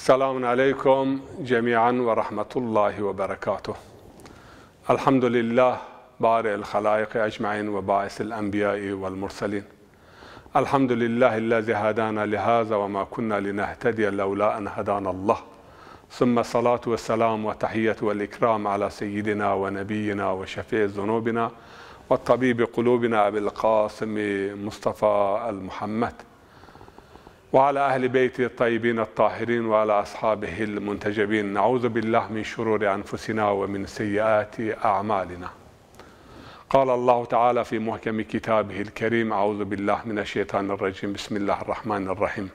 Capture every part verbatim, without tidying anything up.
سلام عليكم جميعا ورحمة الله وبركاته. الحمد لله بارئ الخلائق أجمعين وباعث الأنبياء والمرسلين. الحمد لله الذي هدانا لهذا وما كنا لنهتدي لولا أن هدانا الله. ثم الصلاة والسلام والتحية والإكرام على سيدنا ونبينا وشفيع ذنوبنا وطبيب قلوبنا أبي القاسم مصطفى المحمد. وعلى أهل بيته الطيبين الطاهرين وعلى أصحابه المنتجبين. نعوذ بالله من شرور أنفسنا ومن سيئات أعمالنا. قال الله تعالى في محكم كتابه الكريم: أعوذ بالله من الشيطان الرجيم. بسم الله الرحمن الرحيم.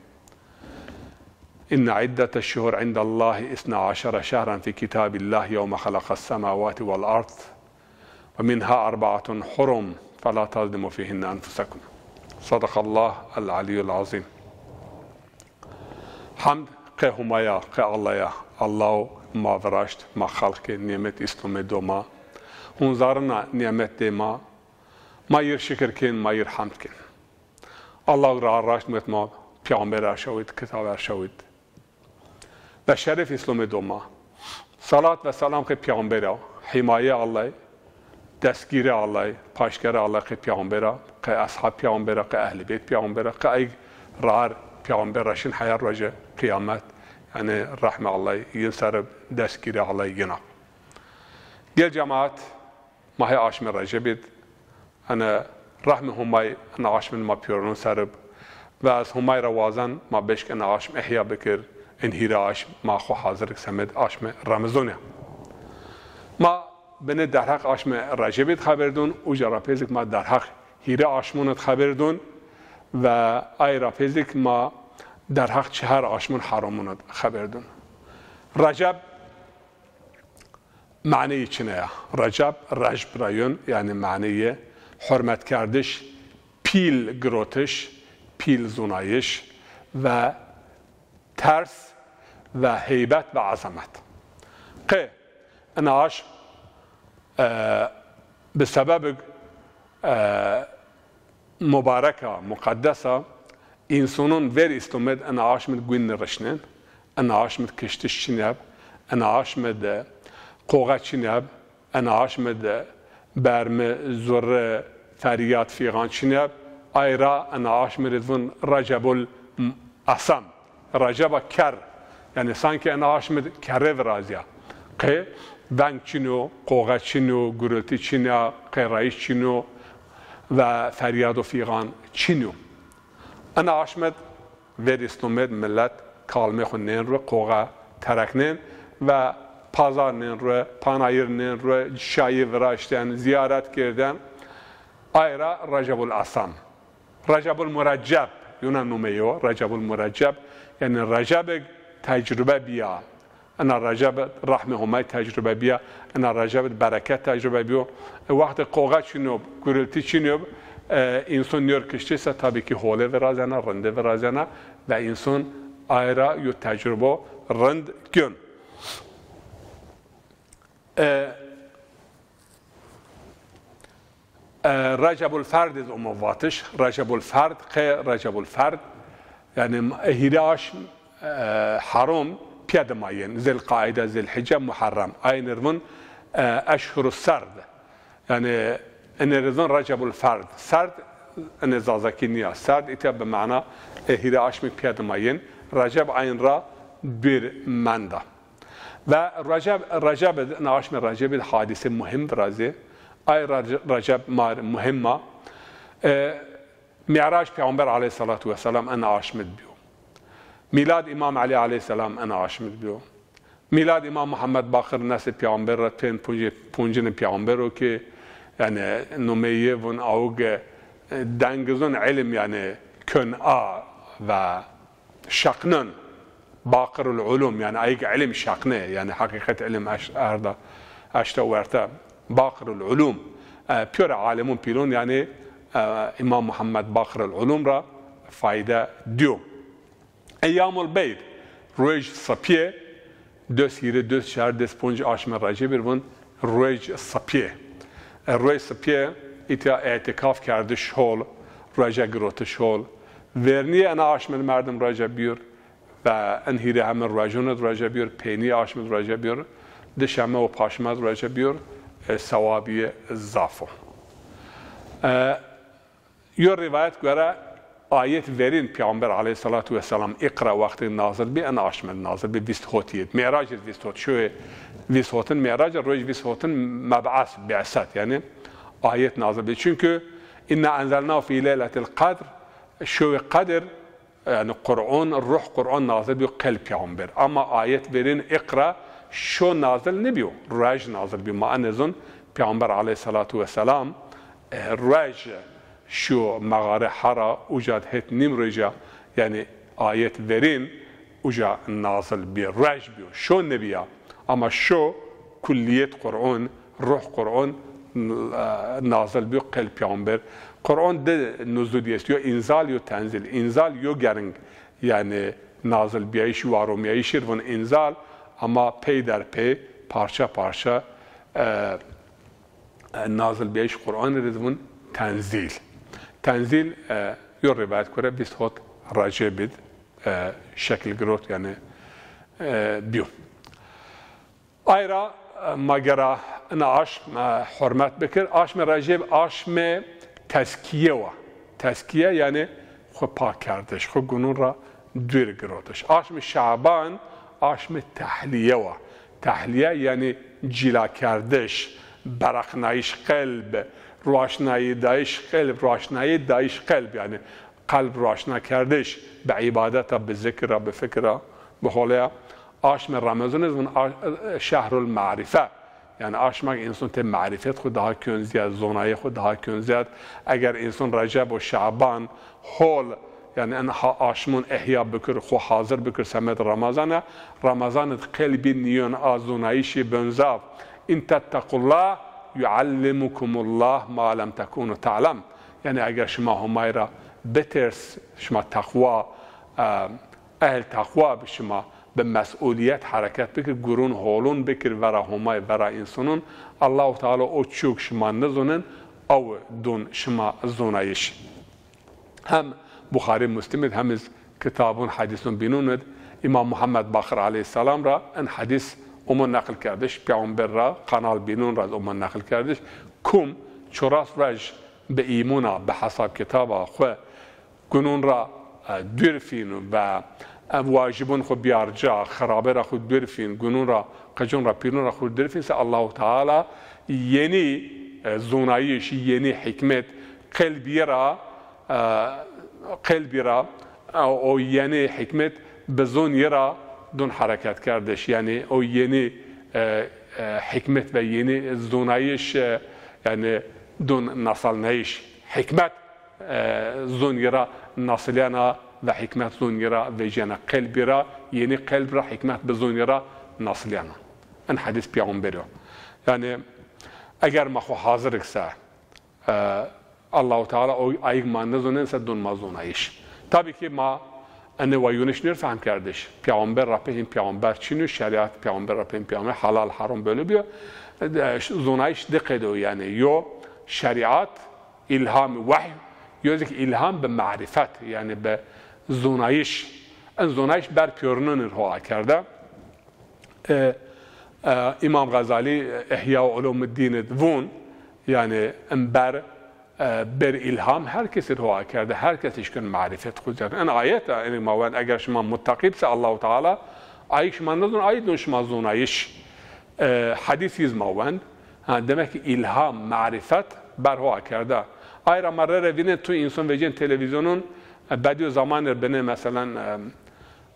إن عدة الشهور عند الله اثنا عشر شهرا في كتاب الله يوم خلق السماوات والأرض ومنها أربعة حرم فلا تظلموا فيهن أنفسكم. صدق الله العلي العظيم. Hemd qe Humaya, qe Allaya. Allaho ma viraşt, ma xelq kên, nîmet Îslamê do ma. Hûn zarina nîmetê ma, ma yir şikir kên, ma yir hemd kên. Allahu ra raşt met ma peyxamber erşawit, kitab erşawit. Ve şeref Îslamê do ma. Salat ve selam qe peyxamber a, himaye Allay, destgîre Allay, paşgere Allay qe peyxamber a, qe eshab peyxamber a, qe ehlî beyt peyxamber a, qe ayg rar peyxamber ra şin heya roje qiyamet. Yanî rehme Allay yin ser ib, destgîre Allay yin a. Gel cemaat, ma hê aşmê Recebî d, ene rehmê Humay ene aşmî ma pîyoron ser ib. Ve ez Humay ra wazen ma beşk ene aşm ihya bikir, in hîrê aşm ma xwu hazir ik semed aşmê Remezonî. Ma binê derheq aşmê Recebî d xeber dun, uca ra pêzik ma derheq hîrê aşmon d xeber dun ve ay ra pêzik ma derheq çehar aşmon heramon d xeber dun. Receb maneyê çine ya. Receb, recb ra yon, yanî maneyê hurmetkerdiş, pîl girotiş, pîl zonayiş ve ters ve heybet ve ezamet. Qe ina aşm, e, bi sebebig, e, mubareka, muqeddesa, însonon ver Îslamê d ina aşmî d guyn nirişnên, ina aşmî d kiştiş çineb, ina aşmî d qoxe çineb, ina aşmî d bermi, zurre, feryad, fîxan çineb, ay ra ina aşmî rê d vun Recebul Esam. Receba ker, yanî sankî ena aşmî d kerrê virazîya. Qe veng çin o, qoxe çin o, gurultî çin a, qeyrayîş çin o ve feryad û fîxan çin o. Ena aşmî d ver Îslamê d milet kalmê xwu nên rue, qoxe tereknên ve pazar nên rue, panayir nên rue, şayî viraşten, zîyaret kêrden. Ay ra Recebul Esam. Recebul Murecceb, yona nomeyê yo, Recebul Murecceb, yanî Recebig tecrube bîya. Ina Receb rehmê Homay tecrube bîya, ina Receb bereket tecrube bîyo. E, wextê qoxe çin o, gurultî çin o, e, înson nêyor kiştî se tabî kî holê virazena, rindê virazena ve înson ay ra yo tecrubo rind gön. E, E, Recebul Ferd iz omo vatiş. Recebul Ferd, qe Recebul Ferd, yanî hîrê aşm, e, herom pîya dima yên. Zilqaîde, Zilhicce, Muherrem. Ay nirvun, e, eşhuru serd. Yanî, ene rivun Recebul Ferd. Serd, ene Zazakî nîya. Serd îtya bi mana, e, hîrê aşmî pîya dima yên. Receb ayn ra bir menda. Ve Receb, Receb id, ina aşmê Recebî d hadîse muhîm virazê. Ay Rece-, Receb mar muhîm a. E, Mîrac Peyxamber aleyhîsselatu wesselam ina aşmî d bîyo. Mîlad Îmam Elî aleyhîsselam ina aşmî d bîyo. Mîlad Îmam Muhammed Baqir neslê Peyxamber ra tên puncê, puncinê Peyxamber o ki, yanî, nomeyê vun awge, e, dengizun ilim, yanî, kön a ve şeqnên, Baqirul Ulum, yanî ayg ilim şeqnê, yanî heqîqet ilim eş-, erda eşte werte. Baqirul Ulum, e, pîyore alimun pîlun, yanî, e, Îmam Muhammed Baqirul Ulum ra fayde dîyo. Eyyamul Beyd, ruej sipîye, Des hîrê, des çar, des ponc aşmê Recebî r vun ruej sipîye. E, ruej sipîye îtya îtîkaf kerdiş hol, rueje girotiş hol. Vernîye ena aşmê merdim Receb bîyor E, en hîrê heme ruejûn id ruece bîyor, peynî aşm id ruece bîyor, di şeme û paşme id ruece bîyor, e, sewabîye zaf o. E, yo rîwayet gore ayet verîn Peyxamber aleyhîsselatu wesselam îqra wextê nazil bî, en aşm id nazil bî, vîst hotî id. Mîrac id vîst hot, şewê vîst hotin mîrac id, roj vîst hotin meb'es, bi'set, yanî ayet nazil bî. Çunkî "Inna enzelnahu fî leyletil qedr", şewê qedir, yanî Qur'on, ruh Qur'on nazil bîyo qelb Peyxamber. Ama ayet verîn îqra şo nazil nêbîyo, ruej nazil bîyo. Ma enê zon Peyxamber aleyhîsselatu wesselam, e, ruej şiyo mexare Hera, uca d het nîm roja, yanî ayet verîn uca nazil bî, ruej bîyo, şo nêbîya. Ama şo kullîyet Qur'on, ruh Qur'on, e, nazil bîyo qelb Peyxamber. Qur'on di nuzulî est, yo înzal, yo tenzîl. Înzal yo gering, yanî nazil bîyayîş, waromîyayîş ir vun înzal, ama pey der pey, parça parça, e, e, nazil bîyayîş Qur'anî rê vun tenzîl. Tenzîl, e, yo rîwayet gore vîst hot Receb id, e, şekil girot, yanî, e, bîyo. Ay ra, e, ma gera ina aşm, e, hurmet bikir. Aşmê Receb aşmê tezkîye wa. Tezkîye yanî xwu pakkerdiş, xwu gunûn ra dûr girotiş. Aşmê Şaban aşmê tehlîye wa. Tehlîye yanî cîlakerdiş, bereqnayîş qelb, roşnayîdayîş qelb, roşnayîdayîş qelb, yanî qelb roşnakerdiş, bi îbadeta, bi zikir ra, bi fikir ra, bi holeya. Aşmê Remezan iz vun a-, şehrul marife. Yanî aşma ke însan tê marîfet xwu daha kön zîyad, zonayê xwu daha kön zîyad. Eger însan Receb û Şaban hol, yanî en ha aşmûn ihya bikir, xwu hazir bikir semed Remezan a, Remezan id qelbî nîyon a zonayîşî bön zaf. "In tettequllah yuallimukumullah ma lem tekunu ta'lem." Yanî eger şima Homay ra biters, şima teqwa, e, ehl teqwa bi, şima bi mes'ulîyet hereket bikir, gurûn holûn bikir vera Homay, vera însanûn, Allahu Teala o çîyo ke şima nizûnin, aw dûn şima zonayîş. Hem Buxarî, Muslim id, hem iz kitabûn, hedîsûn bînûn id Îmam Muhammed Baqir aleyhîsselam ra in hedîs omo neql kerdiş, Peyxamber ra, kanal bînûn ra omo neql kerdiş. Kum çoras ruej bi îmûna, bi hesab kitaba xwu gunûn ra, e, dûr fîn ve, e, wacibûn xwu biyar ca, xirabe ra xwu dûr fîn, gunûn ra, qicûn ra, pîrûn ra xwu dûr fîn se Allahu Teala yenî, e, zonayîş, yenî hîkmet qelbî ra, e, qelbî ra, e, o yenî hîkmet bi zon yi ra dûn hereket kerdiş. Yanî o yenî, e, e, hîkmet ve yenî zonayîş, e, yanî dûn nasalnayîş. Hîkmet e, zon yi ra nasilîyena ve hîkmet zon yi ra vecîyena qelbî ra, yenî qelb ra hîkmet bi zon yi ra nasilîyena. In hedîs Peyxamberî yo. Yanî eger ma xwu hazir ik se, e, Allahu Teala o ayîg ma nizonên se dûn ma zonayîş. Tabî ki ma enê wayûniş nêr fehm kerdiş. Peyxamber ra pê hîn peyxamber çin yo, şerîat Peyxamber ra pê hîn peyxamber, helal heram böyle bîyo. E, zonayîş di qede yo yanî. Yo şerîat, îlham, wehy, yo zî îlham bi marîfet, yanî bi zonayîş. In zonayîş ber pîyorûnûn ir ho akerde. E, e, Îmam Xezalî, e, Îhya Ulûmuddîn id vûn, yanî in ber, e, ber îlham her kes ir ho akerde, her kes îşkin marîfet xwu zîyad. In ayet a, in ma wend, eger şima muttaqî bise Allahu Teala, ayîg şima nizon, ayîg dûn şima zonayîş. E, hedîs iz ma wend. Ha, demek ki îlham, marîfet ber ho akerde. Ay ra ma rê rê vînên tu însan vecên televîzyonûn, e, Bediüzzaman ir binê, meselen, e,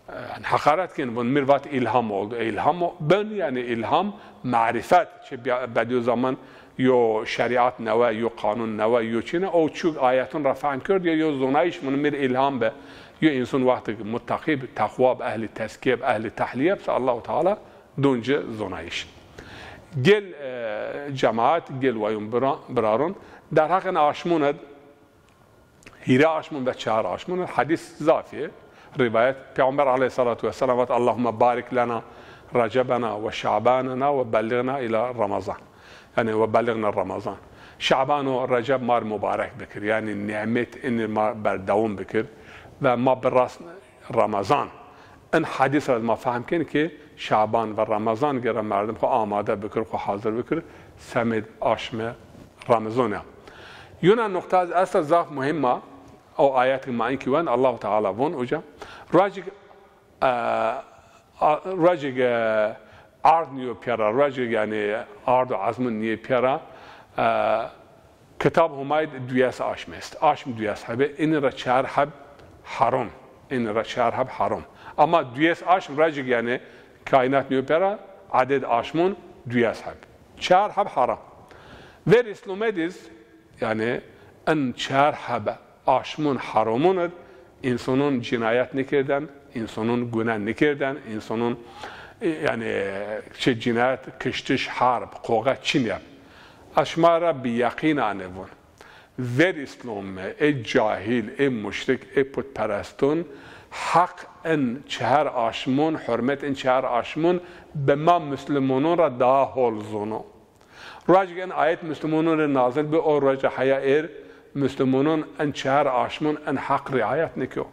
e, heqaret kên, vun mi r vat îlham oldu. E, îlham o-, ben, yanî îlham, marîfet. Çi Be-, Bediüzzaman yo şerîat newe, yo qanûn newe, yo çîne, o çûk ayetûn ra fehm kerd, yo, yo zonayîş vun mi r îlham bi. Yo însan wextê ki muttaqî bi, teqwa bi, ehlî tezkîye bi, ehlî tehlîye bi se Allahu Teala dûn ci zonayîş. Gel, e, cemaat, gel wayûn bira-, birarûn, derheq in aşmûn id, hîrê aşmûn ve çar aşmûn id, hedîs zaf ê, rîwayet, Peyxamber aleyhîsselatu wesselam vat, "Allahumme barik lena Recebena ve Şabanena ve belliğna ila Ramazan." Yanî, "Ve belliğna Ramazan." Şaban û Receb ma r mubarek bikir. Yanî, nîmet in ma berdewam bikir ve ma biras Ramazan. In hedîs ra ma fehm kên ki Şaban ve Remezan gere merdim xwu amade bikir, xwu hazir bikir, semêd aşmê Remezan ya. Yuna nuqta ez esta zaf muhîm a, o ayet ki ma inkî wen, Allahu Teala von uca, ruecik, e, a, ruecik, e, ard nîyo pîya ra, ruecik yanî ard û ezmûn nîyê pîya ra, e, Kitab Homay de duyes aşm est. Aşm duyes heb ê. Înî ra çar heb harom. Înî ra çar heb harom. Ama duyes aşm ruecik yanî kaînat nîyo pîya ra, eded aşmûn duyes heb. Çar heb haram. Ver Îslamê diz, yanî in çar heb aşmûn haromûn id, însanûn cînayet nêkerdên, însanûn gune nêkerdên, însanûn, e, yanî, çi cînayet, kiştiş, harb, qoxe çin ya. Ez şima ra bi yeqîn anê vûn. Ver Îslamê, ê cahîl, ê muşrik, ê putperestûn heq in çehar aşmûn, hurmet in çehar aşmûn bi ma muslimonûn ra daha hol zono. Ruecik in ayet muslimonûn rê nazil bi, o ruec ra heya êr muslimonûn in çehar aşmûn in heq rîayet nêkeo.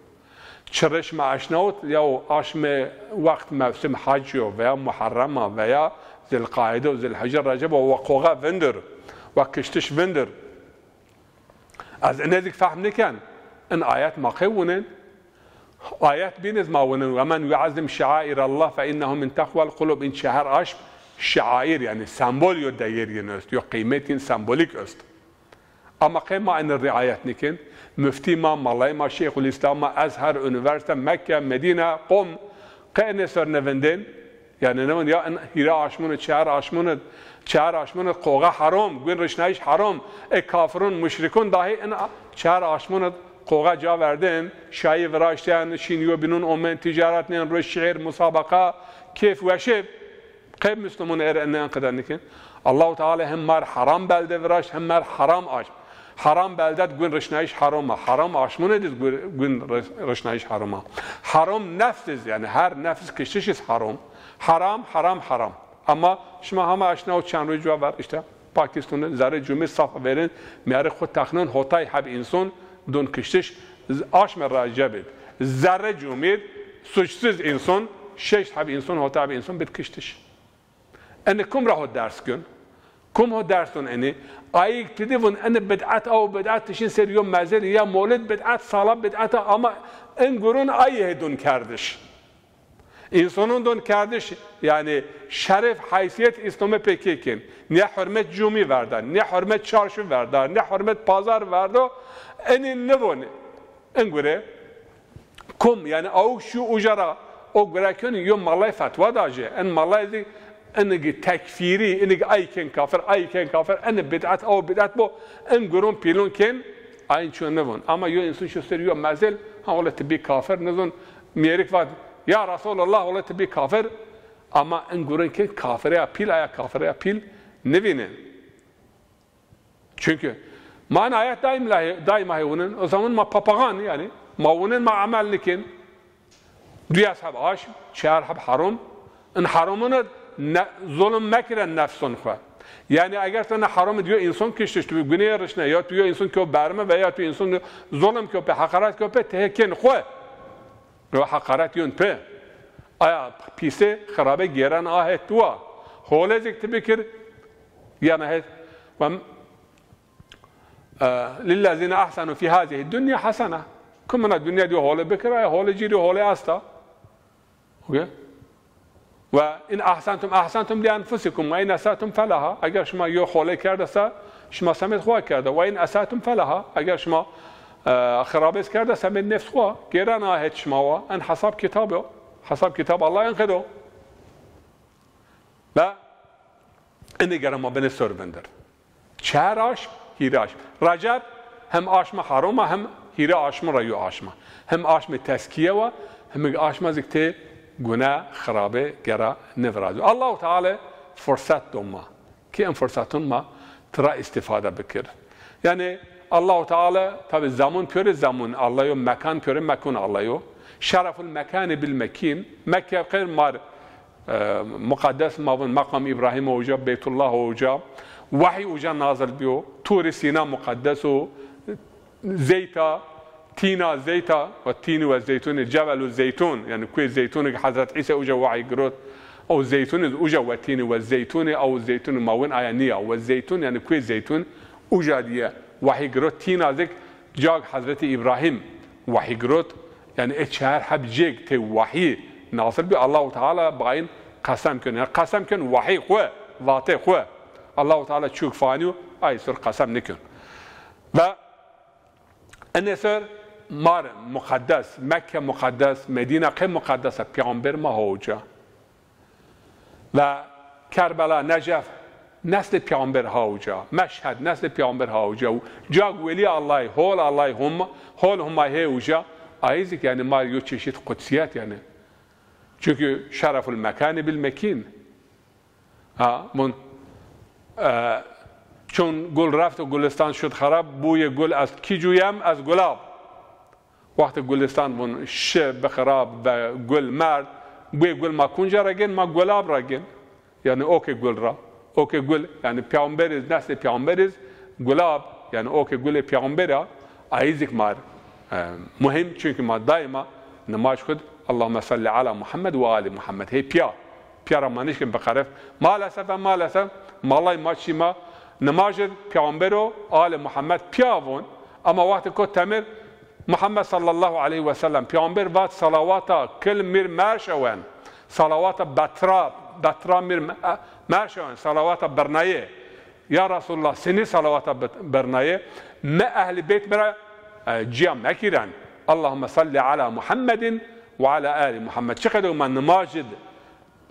Çirê şima eşnawit, yaw aşmê wext mewsim hec yo veya Muherrem a veya Zilqaîde û Zilhicce, Receb a, wa qoxe vindir, wa kiştiş vindir. Ez inê zî fehm nêken. In ayet ma qey wunên? Ayet bîn iz ma wunên. "Ve men yuazzim şaîrallah fe innehu min teqwal qulûb." In çehar aşm şaîr, yanî sembol yo, değer yin est, yo qîmet yin sembolîk est. Ama qey ma ini rîayet nêkên? Muftî ma, malay ma, Şeyxulîslam ma, Ezher, unîversîte, Mekke, Medîne, Qom, qey inê ser nêvindên? Yanî nêvin ya in hîrê aşmûn id, çehar aşmûn id, çehar aşmûn id qoxe harom, gwin rişnayîş harom. Ê kafirûn, muşrikûn dahî in a-, çehar aşmûn id qoxe ca verdên, şayî viraştên, şîn yo bînûn omên, tîcaret nên, rueş şîîr, musabeqa, kêf weşê. Qey muslimûn êr ene in qede nêkên? Allahu Teala hem mar haram belde viraşt, hem mar haram aşm. Haram belde di gwin rişnayîş harom a. Haram aşmûne di gwin, gwin riş-, rişnayîş harom a. Harom nefs iz, yanî her nefs kiştiş iz harom. Haram, haram, haram. Ama şima hema eşna û çend roj cuwa ver, îşte Pakîstunî zerrê cumî saf verên, mîyarê xwu texnên, hotay heb înson dûn kiştiş, z-, aşme Receb id. Zerrê cumî suçsuz înson, şeşt heb înson, hotay heb înson bid kiştiş. Enê kum ra ho ders gön? Kum ho ders dûn enê? Ayik ti di vûn enê bid'et a û bid'et tişin ser yo mezel ya mewlid bid'et, sala bid'et a, ama in gurûn ayê hê dûn kerdiş. Însanûn dûn kerdiş, yanî şeref, heysîyet Îslamê pê kê kên. Nê hurmet cumî verda, nê hurmet çarşu verda, nê hurmet pazar verdo, enê nivûn. In gure kum, yanî awk şu uca ra o gure kön yo malay fetwa da ci. In malay zî inigi tekfîrî, inigi ay kên kafir, ay kên kafir, ini bid'et, aw bid'et bo, in gurûn pîlûn kên, ayin ço nivûn. Ama yo însan şu ser yo mezel, ha, wele ti bî kafir, nizûn, mîyerik vat, ya Resulallah, wele ti bî kafir, ama in gurûn kên kafire ya pîl, aya kafire ya pîl nivînên. Çünkü ma in ayet daîm la-, daîma hê wunên. O zaman ma papağan, yanî ma wunên, ma emel nikên. Duyes heb aşm, çehar heb harom. In haromûn id ne-, zulm mekire nefsûn xwu. Yanî eger tu ne harom id yo însan kiştiş, tu gunê rişne, ya tu yo însan kyo berme veya tu însan zulm kyo pê, heqaret kyo pê, ti hê kên xwu. Yo heqaret yon pê. Aya pîsê xirabe gêren a het tu wa. Hole zik ti bikir, yana het. Ve, e, lillezîne ahsenu fî hazihi dunya hasene. Kumina dunya diyo hole bikir, aya hole cî diyo hole asta. Okey? Ve in ahsentum, ahsentum li enfusikum ve in esatum felaha. Eger şima yo hole kerde se, şima semêd xwu kerde. Ve in esatum felaha. Eger şima, e, xirabêz kerde, semêd nefs xwu. Gêren a het şima wa. In hesab kitab o. Hesab kitab Allah in qedo. Ve ini gere ma binê ser vindir. Çehar aşm, hîrê aşm. Receb hem aşma harom a, hem hîrê aşmûn ra yo aşm a. Hem aşmê tezkîye wa, hem aşma zik tê gune, xirabe gera nivirazo. Allahu Teala furset do ma. Ki in fursetûn ma tira îstîfade bikir. Yanî Allahu Teala tabî zemûn pîyorê zemûn Allah yo, mekan pîyorê mekûn Allah yo. Şereful mekani bil mekîn. Mekke qeyr mar E, muqeddes ma vûn Meqam Îbrahîm o uca, Beytullah o uca, wehî uca nazil bîyo, Turî Sîna muqeddes o, Zeyt a, Tîna zeyta, we tînî we zeytûnî, Cebelu Zeytûn, yanî Kuê Zeytûnî ke Hezret Îsa uca wahî girot, ew zeytûnî uca we tînî we zeytûnî, ew zeytûnî ma win aya nîya. We zeytûn, yanî Kuê Zeytûn, uca dîye wahî girot. Tîna zî ke ca ke Hezretî Îbrahîm wahî girot, yanî ê çar heb cêk tê wahî nazil bî, Allahu Teala bi ayin qesem keno. Yanî qesem keno wahî xwu, vatê xwu. Allahu Teala çîyo ke fanîyo, ay ser qesem nêkeno. Ve Enê ser mar muqeddes, Mekke muqeddes, Medîna qey muqeddes a, peyxamber ma ha uca. Ve Kerbela, Necef, neslê peyxamber ha uca. Meşhed, neslê peyxamber ha uca. Cag welî Allahî, hol Allahî, hum, hol Huma hê uca. Ayî zî ke yanî mar yo çeşît qudsîyet yanî. Çünkü şereful mekani bil mekin. Ha, bun, e, çun gul reft û gulistan şud xerab, bûyê gul ez kî cuyem, ez gulab. Wextê gulistan bun şi, bixirab ve gul merd, bûyê gul ma kunca ra gên, ma gulab ra gên. Yanî okê gul ra. Okê gul, yanî peyxamber iz, neslê peyxamber iz, gulab, yanî okê gulê peyxamber a, ayî zî ke mar, e, muhîm, çünkü ma daîma nimaj xwu d Allahümme salli ala Muhammed ve ali Muhammed. Hey piya, piya ra ma nişkên biqerif. Maalesef ve maalesef, malay ma çî ma, nimaj id peyxamber o, ali Muhammed piya von, ama wextê kot temir, Muhammed sallallahu aleyhi ve sellem, peyxamber vat salawata kil mir merşewen, salawata betra, betra mir me-, merşewen, salawata birnayê. Ya Resulullah, senî salawata bi-, birnayê? Mi ehlî beyt mi ra, e, cîya mekîren. Allahümme salli ala Muhammedin ve ala ali Muhammed. Çiqede ma nimaj id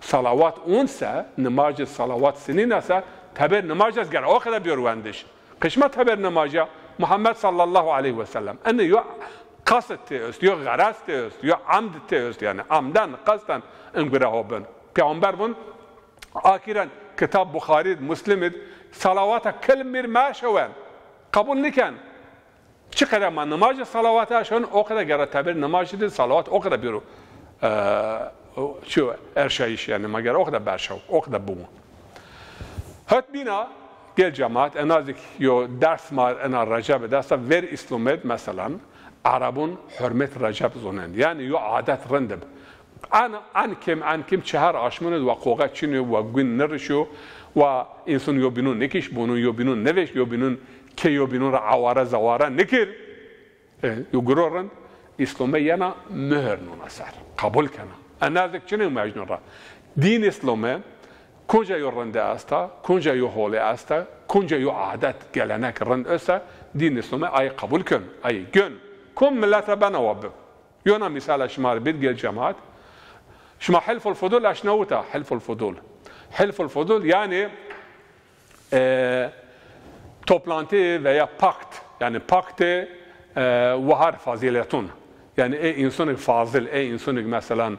salawat ûn se, nimaj id salawat sinîna se, teber nimaj ez gera o qede bîyor wendiş. Qij ma teber nimaj a, Muhammed sallallahu aleyhi ve sellem. Ene yo qasd tê est, yo xerez tê est, yo emd tê est, yanî amden, qasden in gure ho bin. Peyxamber vun, akîren kitab Buxarî id, Muslim id, salawata kil mir merşewen. Qebul niken. Çiqede ma nimaj id salawata aşon, o qede gera teber nimaj id salawat o qede bîro, e, çi erşayîş, yanî ma gera o qede berşaw, o qede biwon. Hot bîna gel cemaat, ena zî ke yo ders mar ena Receb id esta, ver Îslam id, meselan, Erebun hurmet Receb zonen. Yanî yo adet rind ib. En, en kêm, en kêm çehar aşmon id wa qoxe çin yo, wa gun nirişo, wa însan yo bînun nikîş, bonun yo bînun nivêş, yo bînun kê yo bînun ra aware zaware nikir. E, yo guro rind, Îslome yena muhir nona ser. Qebul kena. Ena zî ke çinê mecnun ra. Dîn Îslome, kunca yo rinde esta, kunca yo hole esta, kunca yo adet, gelenek rind esta, dîn Îslome ay qebul ken, ay gön. Kum millet ra bena wa bi. Yona mîsala şima rê bid gel cemaat. Şima Hilful Fudul eşnawita, Hilful Fudul. Hilful Fudul yanî, e, toplantı veya pakt, yanî paktê, e, wahar fazîletun. Yanî ê însanêk fazil, ê însanêk meselan,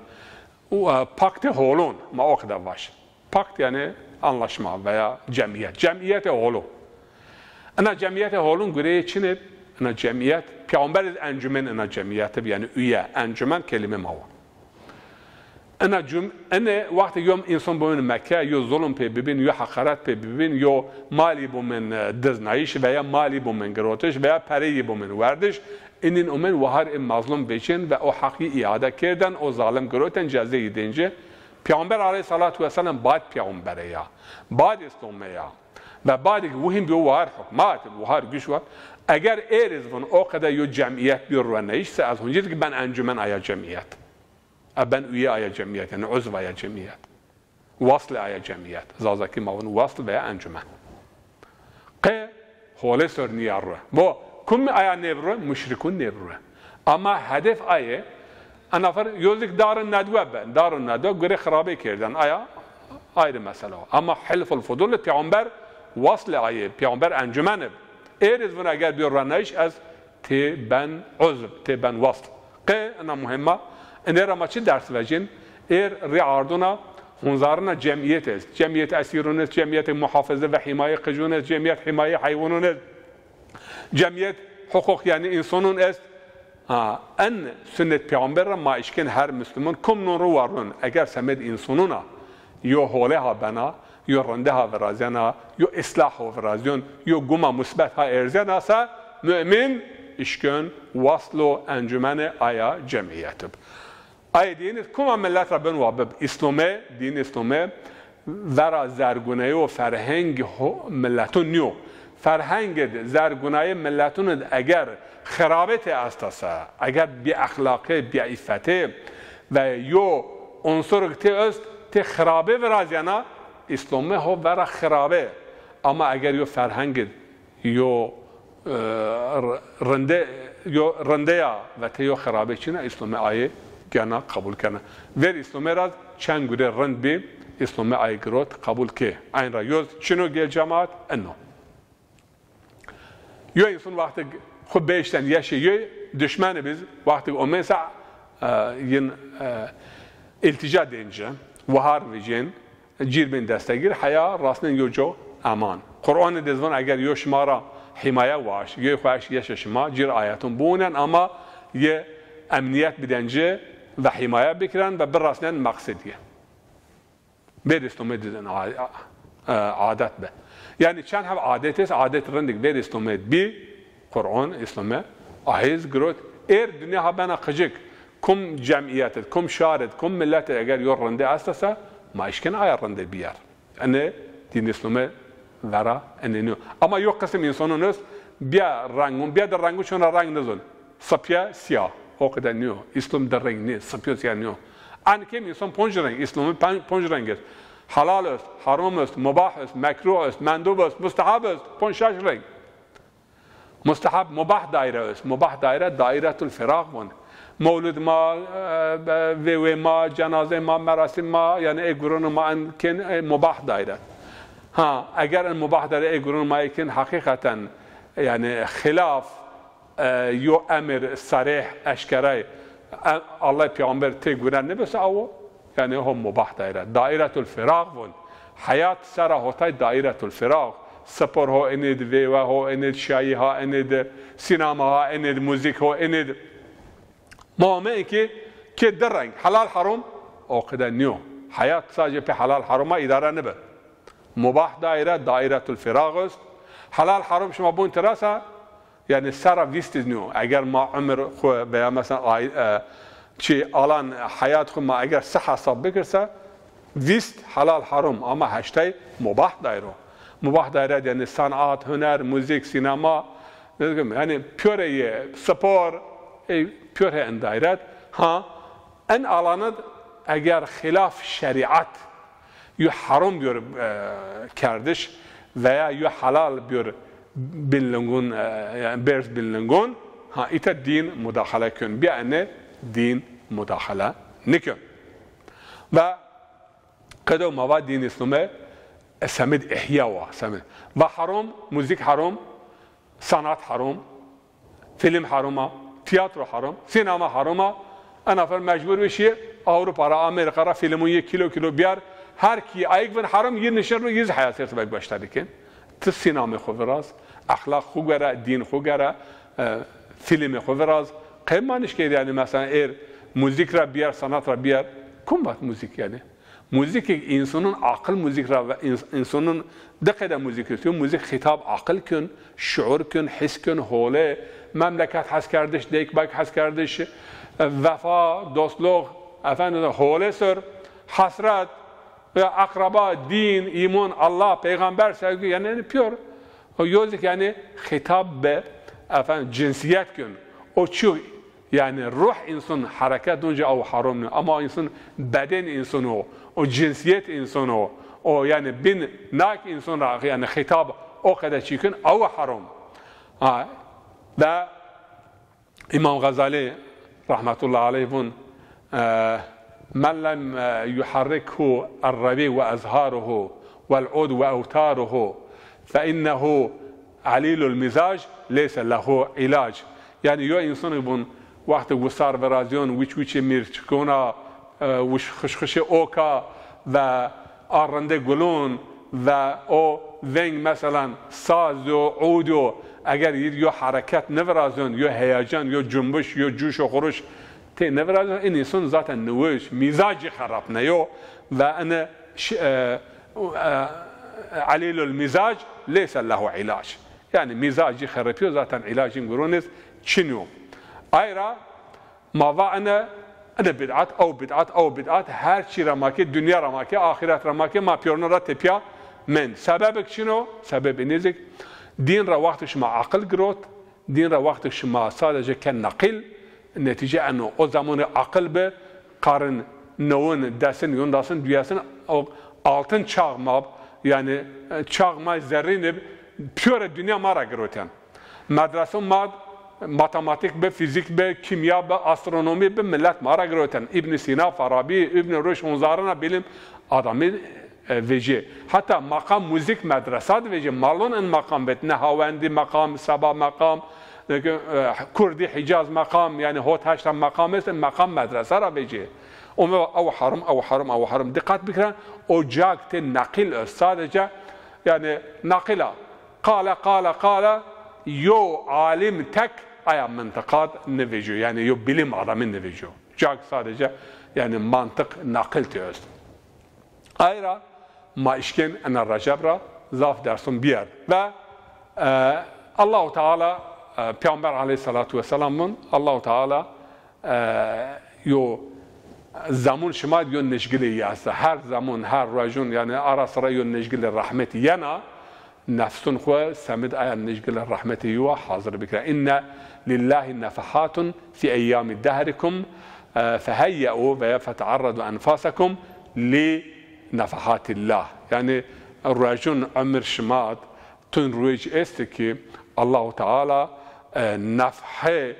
e, paktê holon, ma o qede vaş. Pakt yanî anlaşma veya cemîyet. Cemîyetê holo. Ina cemîyetê holun gureyê çin ib? Ina cemîyet, peyxamber id encûmen ina cemîyet ib, yanî üye, encûmen kelîme ma wa. Ina cum-, ine wextê yo însan bimên Mekke, yo zulm pê bibîn, yo heqaret pê bibîn, yo malî bimên, e, diznayîş veya malî bimên girotiş veya pereyî bimên werdiş, inîn umên wahar ê mazlum vecên ve o heqî îade kêrden, o zalim giroten cezeyî dên ci. Peyxamber aleyhîsselatu wesselam bad peyxambere ya. Bad Îslome ya. Ve badî ke wuhîm bîyo wahar hukmat, wahar güç war. Eger êr iz vun o qede yo cemîyet bîyo rueneyîş se, ez huncî de ke ben encûmen aya cemîyet. E, ben üye aya cemîyet, yanî uzv aya cemîyet. Wasl aya cemîyet. Zazakî ma vun wasl veya encûmen. Qe hole ser nîya rue. Bo, kum aya nêbirue? Muşrikun nêbirue. Ama hedef aye, ena fer yo zî ke Darun Nedwe be. Darun Nedwe gure xirabê kêrden. Aya ayrı mesele o. Ama Hilful Fudul peyxamber wasl aye, peyxamber encûmen ib. Êr iz vun eger bîyo ruenayîş ez tê ben uzv, tê ben wasl. Qe ina muhîm a. Inê ra ma çi ders vecên? Êr rî arduna hunzarina cemîyet est. Cemîyet esîrun est, cemîyetê muhafaze ve hîmayê qijun est, cemîyet hîmayê heywunun est. Cemîyet huquq, yanî însanun est. Ha, en sunnet peyxamber ra ma işkên her muslimun kum nun ru warnun. Eger semed însanun a, yo hole ha bena, yo rinde ha virazyena, yo îslah ho virazyon, yo guma musbet ha erzena se, mu'min işkön, waslo encümeni aya cemiyetib. Ayê dînî kuma millet ra bin wa bib. Îslome, dîn Îslome vera zerguneyo ferheng ho miletun niyo. Ferhengid zergunayê miletun id eger xirabetê esta se, eger bieexlaqê, bieîfetê ve yo unsurig tê est, tê xirabe virazyena, Îslome ho vera xirabe. Ama eger yo ferhengid yo, e, r-, rinde, yo rinde ya ve tê yo xirabe çîna, Îslome ayê gena qebul kena. Ver Îslome ra çend gure rind bî, Îslome ayê girot qebul kê. Eyn ra yoz çino gel cemaat, eno. Yo însan wextig xwu bêşten yeşê yoy, dişmenê biz wextig omên se, e, yin, e, îltîca dên ci, wahar vecên, cîr bên destegîr, heya rasnên yo co eman. Qur'anê de zî von eger yo şima ra hîmaye waşt, yoy xwu eşt yeşê şima, cîr ayetun biwûnen ama yê emnîyet biden ci ve hîmaye bikiren ve birasnen meqsed yê. Bêrî Îslamê dizin a-, a-, e, adet bi. Yanî çend heb adet est, adet rindik bêrî Îslamê bî, Qur'an, Îslamê ahiz girot. Êr dinya ha bena qicik. Kum cemîyet id, kum şar id, kum millet id eger yo rinde esta se, ma işkin aya rinde bîyer. Ene dîn Îslamê vera ene nîyo. Ama yo qisim însanon est, bîya rengun, bîya de rengu çona reng nizon. Sipîye sîya. O qede nîyo. Îslam di reng nî, sipî û sîya nîyo. En kêm însan ponc reng, Îslamî pen-, ponc reng est. Helal est, haram est, mubah est, mekruh est, mendub est, mustehab est. Ponc şeş reng. Mustehab, mubah daîre est. Mubah daîre, daîretul firaq von. Mewlid ma, e, e, vêwê ma, cenazê ma, merasim ma, yanî ê guron ma en kên, e, mubah daîre. Ha, eger en mubah daîre ê guron ma ê kên heqîqeten, yanî xilaf, e, yo emir sarih, eşkerey, e, Allah peyxamber tê guren nêbese awo, yanî ho mubah daîre. Daîretul firaq von. Heyat sera hotay daîretul firaq. Spor ho enid, vêwe ho enid, şayî ha enid, sînema ha enid, muzîk ho enid. Ma omeyê ki, ki di reng, helal harom, o qide nîyo. Heyat sadece pê helal haroma îdare nibi. Mubah daîre, daîretul firaq est. Helal harom şima bun tirasa, Yanî sera vîst iz nîyo. Eger ma umir xwu veya mesela ay-, e, çi alan heyat xwu ma eger si hesab bikirse, vîst helal harom ama heştay mubah daîro. Mubah daîret yanî sanat, huner, muzîk, sînema, ne diyeyim, yanî piyore yê spor, e, piyore en daîret. Ha, en alanid eger xilaf şerîat yo harom biyor, e, kerdiş veya yo helal biyor bin lingun, e, yanî berz bin lingun, ha, îta dîn mudaxale kön. Bîya ene dîn mudaxale nikön. Ve qedo ma va dîn Îslamê, e, semid ihya wa, semid. Va harom, muzîk harom, sanat harom, Fîlm harom a, tîyatro harom, sînema harom a. Ena fer mecbur bî şî Ewropa ra, Amerîka ra fîlmun yê kîlo kîlo bîyar. Her kî ayik vin harom, yî nişin ro, yî zî heyatê xo vek beşta bikin. Ti sînamê xo viraz, exlaq xo gere, dîn xo gere, e, fîlmê xo viraz. Qey ma nişkê yanî mesela êr muzîk ra bîyar, sanat ra bîyar. Kum vat muzîk yanî? Muzîkêk însanun aqil muzîk ra ve-, îns-, însanun di qede muzîk istiyo. Muzîk xîtab aqil kön, şuur kön, his kön, hole, memleket hes kerdiş, deyk bayk hes kerdiş, e, vefa, dostluq, efendim, hole ser, hesret, e, akraba, dîn, îmon, Allah, peyxamber, sevgi, yanî, yanî piyor. O yozik yanî xîtab be, efendim, cinsiyet kön. O çi Yanî ruh însan hereket nunca ew harom nîyo. Ama însan beden însan o, o cinsiyet însan o, o yanî bin nak însan ra yanî xîtab o qede çîkin ew harom. Ha, ve Îmam Xezalî rahmetullahi aleyh vun, e, "Men lem, e, yuharrikhu errevi ve ezharuhu vel ud ve evtaruhu fe innehu alîlul mizac leyse lehu ilac." Yanî yo însanî vun wextê wisar virazyon, wiç wiçê mîrçikona, e, wiş xişxişê oka ve a rindê gulon ve o veng, meselan, saz yo, ud yo, eger yî yo hereket nivirazyon, yo heyecan, yo cumbiş, yo cuş û xuruş tê nivirazyon, in însan zaten niwiş, mîzacî xerapneyo ve ene ş-, e, e, alîlul mîzac leyse lehu ilac. Yanî mîzacî xerepîyo zaten ilacin guronêz çin yo. Ay ra ma va ene, ene bid'at, ew bid'at, ew bid'at, her çî ra ma ke, dinya ra ma ke, axiret ra ma ke, ma pîyorno ra tepîya mend. Sebebek çin o? Sebebê nêzik, dîn ra wextê şima aqil girot, dîn ra wextê şima sadece ke naqil, netîce eno. O zamanê aqil bi, qarn newin, desin, yondasin, duyesin, o altın çağ ma, yanî, e, çağ ma zerrîn ib, pîyorê dinya ma ra giroten. Medreso ma, matematik bi, fîzîk bi, kîmya bi, astronomî bi, milet ma ra giroten. Îbn Sîna, Farabî, Îbn Ruşd, hon zarina bilim adamî, e, vecî. Heta maqam muzîk medresa de vecî. Ma lon in maqam vet. Nehawendî maqam, Seba maqam, e, Kurdî Hîcaz maqam, yanî hot heşta maqam est, in maqam medresa ra vecî. Ome ew herim, ew herim, ew herim. Diqet bikiren, o cag tê naqil est. Sadece, yanî naqila. Qale, qale, qale, yo alim tek aya mintiqad nivêco, yanî yo bilim adamî nivêco. Cag sadece, yanî mantiq, naqil tê est. Ay ra ma işkên ena Receb ra zaf derson bîyer. Ve, e, Allahu Teala, e, Peyxamber aleyhîsselatu wesselam vun, Allahu Teala, e, yo zemun şima yo nişgilê yi esta. Her zemun, her ruejun, yanî ara sira yo nişgilê rehmetî yena, nefsun xwu semid aya nişgilê rehmetî yi wa hazir bikira. Inne lillahi nefehatun fi eyyami dehrikum, e, feheyye'u veya fete'erredu enfasekum li nefehatillah. Yanî ruejun umir şima, tun ruej estî ki Allahu Teala, e, nefhê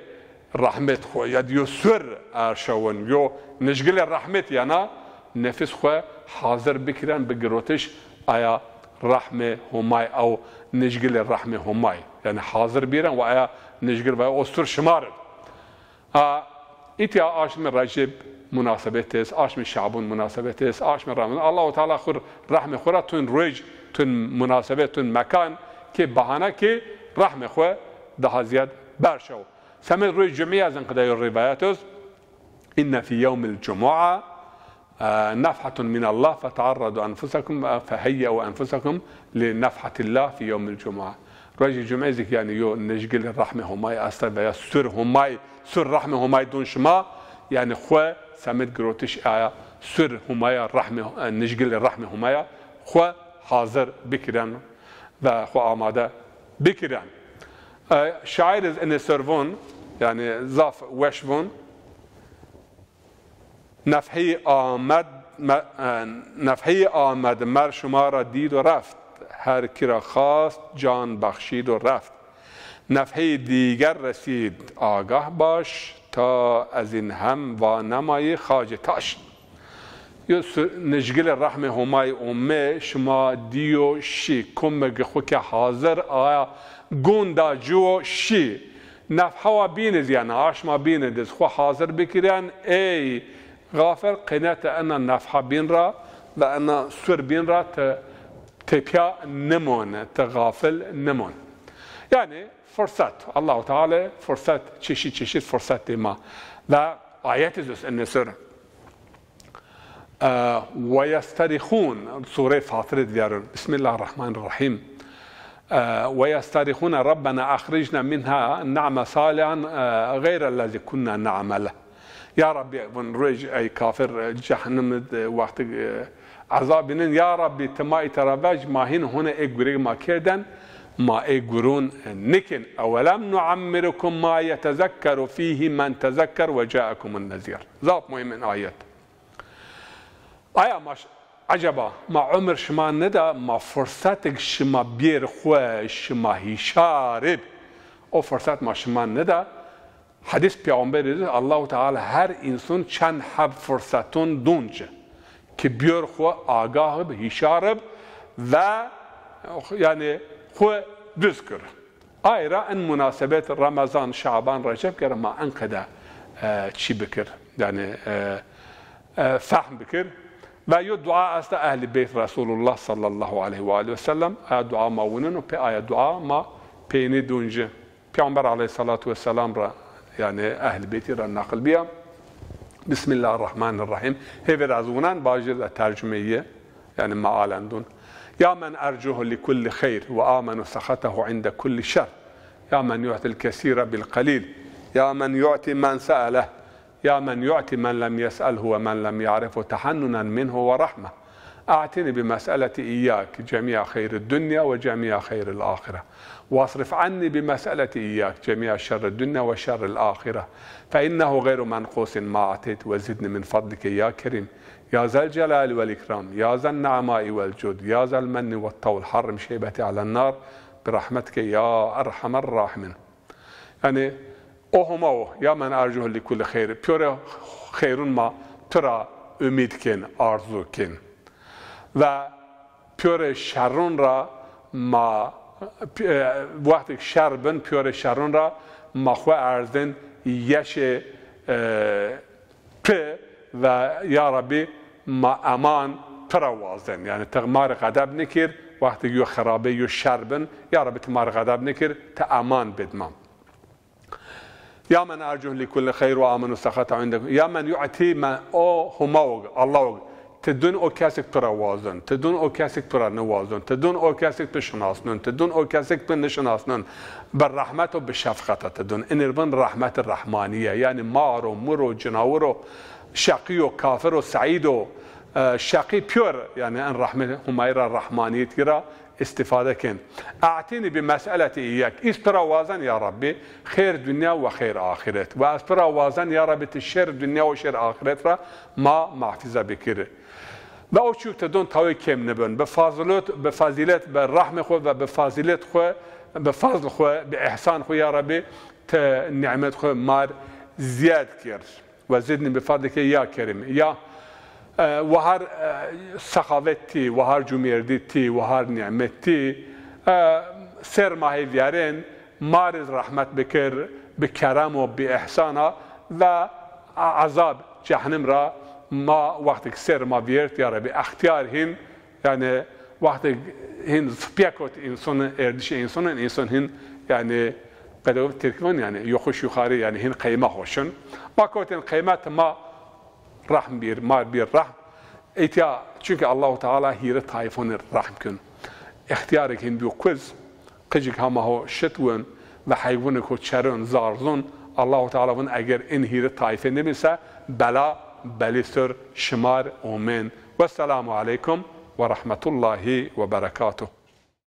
rehmet xwu, ya di yo sur erşewin, yo nişgilê rehmet yena, nefis xwu hazir bikiren bi girotiş aya rehmê Homay, ew nişgilê rehmê Homay. Yanî hazir bîren ve aya nişgil ve o sur şima ri. A, îtya aşmê Receb munasebet est, aşmê Şabun munasebet est, aşmê Remezan. Allahu Teala xwu rehmê xwu ra tun ruej, tun munasebet, tun mekan ki bahane ki rehmê xwu daha ziyad berşew. Semêd ruej cumî ez in qide yo rîwayet est. Inne fî yewmil cumua, e, nefhatun minallah fete'erredu enfusekum, e, feheyye'u enfusekum li nefhatillah fî yewmil cumua. Rojê cumê zik yanî yo nişgilê rehmê Homay esta veya sur Homay, sur rehmê Homay dun şima, yanî xwu semêd girotiş aya sur Homaya rehmê, e, nişgilê rehmê Homaya xwu hazir bikiren ve xwu amade bikiren. E, şair iz inê ser vun, yanî zaf weş vun. Nefhî Amed, me-, e, nefhî Amed mer şima ra dîd û reft. Her ki ra xast can bexşîd û reft. Nefhî dîger resîd, agah baş, ta ez în hem va nemayî xacê taş. Yo su-, nişgilê rehmê Homay ome, şima dîyo şî, kumig xwu ke hazir aya gunda ciwo şî. Nefhewa bîn iz, yanî aşma bîn iz xwu hazir bikiren, ey xafil, qînete ena nefha bîn ra ve ena sur bîn ra ti tepîya nimon, ti xafil nimon. Yanî fırsat, Allahu Teala fırsat, çeşit çeşit fırsat dê ma. Ve ayet iz est inê sur. E, ve yestarihun, Sureyê Fatirî de vîyarun. Bismillahirrahmanirrahim. E, ve yestarihune Rabbena axricna minha na'mel salihan, e, xeyrellezî kunna na'mel. Ya Rabbî, vun ruej ey kafir, e, cehennem de wextig, e, ezab bînin. Ya Rabbî, ti ma îta ra vec, ma hîn hone ê gureg ma kerden, ma ê gurun, e, nikin. Ewelem nu'emmirukum ma yetezekkeru fîhî men tezekker ve caekumun nezîr. Zaf muhîm in ayet. Aya ma ş-, eceba ma umir şima nida, ma fursatik şima bêr xwu, şima hîşar ib? O fursat ma şima nida. Hedîs Peyxamberî de, Allahu Teala her însun çend heb fursaton dun ci ki bêr xwu agah ib, hîşar ib ve, yanî, xwu duz kir. Ay ra in munasebet Remezan, Şaban, Receb gere ma enqede, e, çî bikir, yanî, e, e, fehm bikir. Ve yo dua esta Ehlî Beyt Resulullah sallallahu aleyhi ve aleyhi ve sellem. Aya dua ma wuneno, pê aya dua ma peynî dun ci. Peyxamber aleyhissalatu vesselam ra, yanî Ehlî Beytî ra naqil bîya. Bismillahirrahmanirrahim. Hêvêr ez wunen, vajir de tercumeyî, yanî mealen dun. Ya men ercuhu li kulli xeyr ve amenu sexatehu inde kulli şer. يا من يعطي الكثير بالقليل، يا من يعطي من سأله، يا من يعطي من لم يسأله ومن لم يعرفه تحننا منه ورحمة. أعطني بمسألتي إياك جميع خير الدنيا وجميع خير الآخرة، واصرف عني بمسألتي إياك جميع شر الدنيا وشر الآخرة، فإنه غير منقوص ما أعطيت، وزدني من فضلك يا كريم، يا ذا الجلال والإكرام، يا ذا النعماء والجود، يا ذا المن والطول، حرم شيبتي على النار برحمتك يا أرحم الراحمين. Yanî, o Homa o, ya men ercuhu li kulli xeyr. Pîyorê xeyrûn ma tu ra umîd kên, arzu kên. Ve pîyorê şerrûn ra ma, pi-, e, wextêk şer bin, pîyorê şerrûn ra ma xwu erzên yeşê, e, pi ve ya Rabbî ma eman tu ra wazên. Yanî ti ma rê xedeb nikir, wextêk yo xerabê, yo şer bin, ya Rabbî ti ma rê xedeb nikir, ti eman bid ma. Ya men ercuh li kulli xeyr ve amenu sexata indekum. Ya men yu'ti men, o Huma og, Allah og. Ti dun o kesik tu ra wazun. Ti dun o kesik tu ra niwazun. Ti dun o kesik tu şinasnun. Ti dun o kesik tu nişinasnun. Bi rehmet û bi şefqeta ti dun. Inir bin rehmet-i rehmaniye. Yanî mar o, mir o, cinawir o, şeqî yo, kafir o, seîd o, e, şeqî pîyor, yanî en rehmet Humayî ra, rehmanîyetî ra îstîfade kên. E'tînî bi mes'eletî îyyak. Îz tu ra wazen ya Rabbî, xêr dinya we xêr axîret. We ez tu ra wazen ya Rabbî, ti şer dinya û şer axîret ra ma muhafeze bikir. Ve o çîk ti don tawê kêm nibin. Bi fazilot, bi fazîlet, bi rehmê xwu ve bi fazîlet xwu, bi fazl xwu, bi îhsan xwu ya Rabbî, ti nîmet xwu mar zîyad kir. Ve zidni bi fadlike ya Kerîm. Ya, e, wahar, e, sexavet tî, wahar cumêrdî tî, wahar nîmet tî, e, ser ma hê vîyarên, ma rê rehmet bikir, bi kerem û bi îhsana ve a-, ezab cehennem ra ma wextêk ser ma vîyert, ya Rebî, extîyar hîn, yanî wextêk hîn zipîye kot însanî, erdîşê însanî, însan hîn, yanî, qedewet Tirkî van, yanî yokuş yukarı, yanî hîn qeyme hoşin. Ma kotên qeyme ti ma rehm bîr, mar bîr rehm. Îtya, çunke Allahu Teala hîrê taîfonî rehm kin. Extîyarêk hîn bîyo kuz, qicik hema ho şit win ve heywunêk ho çerin, zar zun. Allahu Teala vun eger in hîrê taîfe nêbîn se, bela belî sir şimar omên. Wesselamu aleykum ve rahmetullahi ve berekatuh.